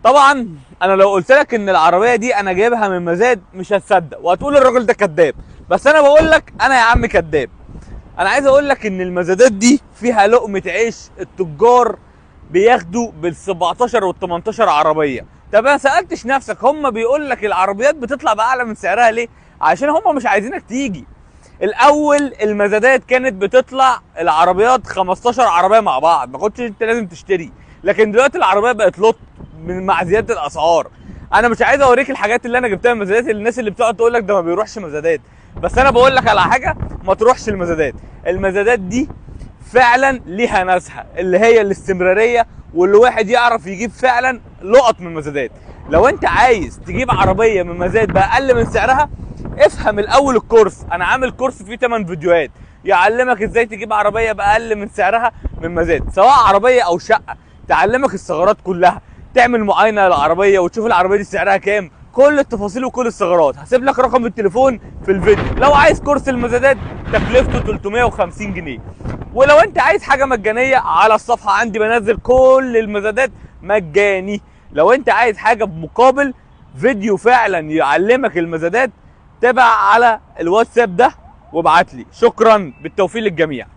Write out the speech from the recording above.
طبعا انا لو قلت لك ان العربية دي انا جايبها من مزاد مش هتصدق وهتقول الراجل ده كذاب، بس انا بقول لك انا يا عم كذاب. انا عايز اقول لك ان المزادات دي فيها لقمة عيش، التجار بياخدوا بال 17 وال 18 عربية. طب ما سالتش نفسك هم بيقول لك العربيات بتطلع باعلى من سعرها ليه؟ عشان هم مش عايزينك تيجي. الاول المزادات كانت بتطلع العربيات 15 عربية مع بعض، ما كنتش انت لازم تشتري، لكن دلوقتي العربية بقت لط مع زيادة الاسعار. انا مش عايز اوريك الحاجات اللي انا جبتها من مزادات، الناس اللي بتقعد تقول لك ده ما بيروحش مزادات، بس انا بقول لك على حاجة، ما تروحش المزادات. المزادات دي فعلا ليها ناسها اللي هي الاستمرارية، واللي واحد يعرف يجيب فعلا لقط من المزادات. لو انت عايز تجيب عربية من مزاد باقل من سعرها، افهم الاول الكورس. انا عامل كورس فيه 8 فيديوهات يعلمك ازاي تجيب عربية باقل من سعرها من مزاد، سواء عربية او شقه، تعلمك الثغرات كلها، تعمل معاينة للعربية وتشوف العربية دي سعرها كام، كل التفاصيل وكل الثغرات. هسيب لك رقم التليفون في الفيديو. لو عايز كورس المزادات تكلفته 350 جنيه، ولو انت عايز حاجة مجانية على الصفحة عندي بنزل كل المزادات مجاني. لو انت عايز حاجة بمقابل فيديو فعلا يعلمك المزادات، تابع على الواتساب ده وابعت لي. شكرا، بالتوفيق للجميع.